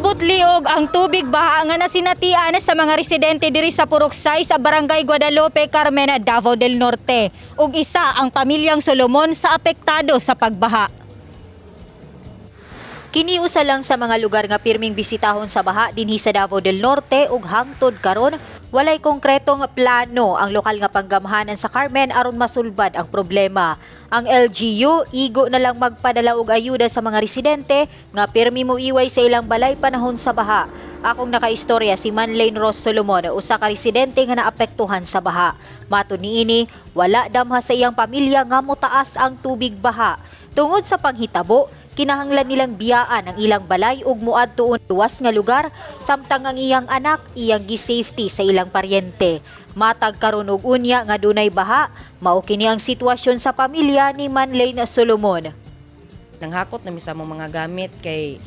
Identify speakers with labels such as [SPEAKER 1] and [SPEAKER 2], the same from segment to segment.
[SPEAKER 1] Niabot liog ang tubig baha nga nasinatian sa mga residente diri sa Purok 6 sa Barangay Guadalupe, Carmen, Davao del Norte. Ug isa ang pamilyang Solomon sa apektado sa pagbaha. Kini usa lang sa mga lugar nga pirming bisitahon sa baha dinhi sa Davao del Norte ug hangtod karon walay konkretong plano ang lokal nga panggamhanan sa Carmen aron masulbad ang problema. Ang LGU igo na lang magpadala og ayuda sa mga residente nga pirmi moiway sa ilang balay panahon sa baha. Akong nakaistorya si Manlane Ross Solomon, usa ka residente nga naapektuhan sa baha. Matod niini, wala damha sa iyang pamilya nga motaas ang tubig baha. Tungod sa panghitabo, kinahanglan nilang biyaan ang ilang balay ug muadto luwas nga lugar samtang ang iyang anak iyang gi-safety sa ilang paryente. Matag karon og unya nga dunay baha, mao kini ang sitwasyon sa pamilya ni Manlane Solomon.
[SPEAKER 2] Nanghakot na mi sa among mga gamit kay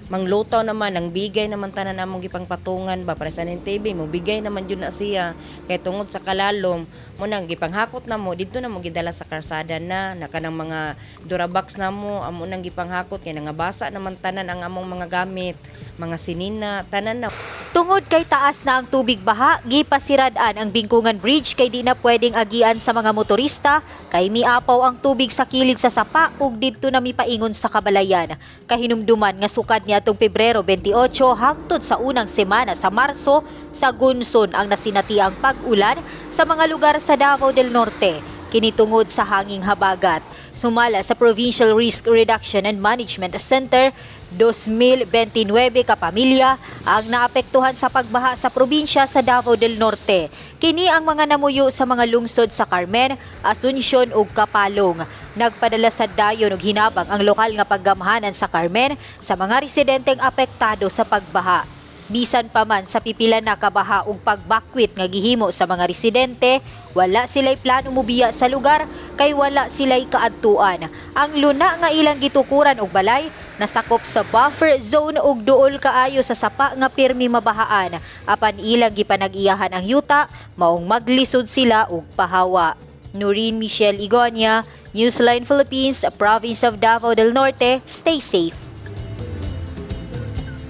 [SPEAKER 2] manglutaw naman, ang bigay naman tanan among gipangpatungan ba para sa ning TV, mo bigay naman jud na siya kay tungod sa kalalom mo nang gipanghakot na mo didto na mo gidala sa karsada na na kanang mga Durabox na mo amo nang gipanghakot kay nangabasa naman tanan ang among mga gamit, mga sinina, tanan na.
[SPEAKER 1] Tungod kay taas na ang tubig baha, gipasirad-an ang Bingkungan Bridge kay di na pwedeng agian sa mga motorista kay miapaw ang tubig sa kilid sa sapa ug didto na mipaingon sa kabalayan. Kahinumduman nga sukad niadtong Pebrero 28 hangtod sa unang semana sa Marso sa gunson ang nasinatiang pag-ulan sa mga lugar sa Davao del Norte. Kini tungod sa hanging habagat. Sumala sa Provincial Risk Reduction and Management Center, 2029 ka pamilya ang naapektuhan sa pagbaha sa probinsya sa Davao del Norte. Kini ang mga namuyo sa mga lungsod sa Carmen, Asuncion ug Kapalong. Nagpadala sa dayon og hinabang ang lokal nga paggamhanan sa Carmen sa mga residenteng apektado sa pagbaha. Bisan pa man sa pipila na kabaha ug pagbakwit nga gihimo sa mga residente, wala sila'y plano mobiya sa lugar kay wala sila'y kaadtuan. Ang luna nga ilang gitukuran og balay nasakop sa buffer zone ug duol kaayo sa sapa nga pirmi mabahaan. Apan ilang gipanag-iyahan ang yuta, maong maglisod sila og pahawa. Noreen Michelle Igonia, Newsline Philippines, Province of Davao del Norte. Stay safe.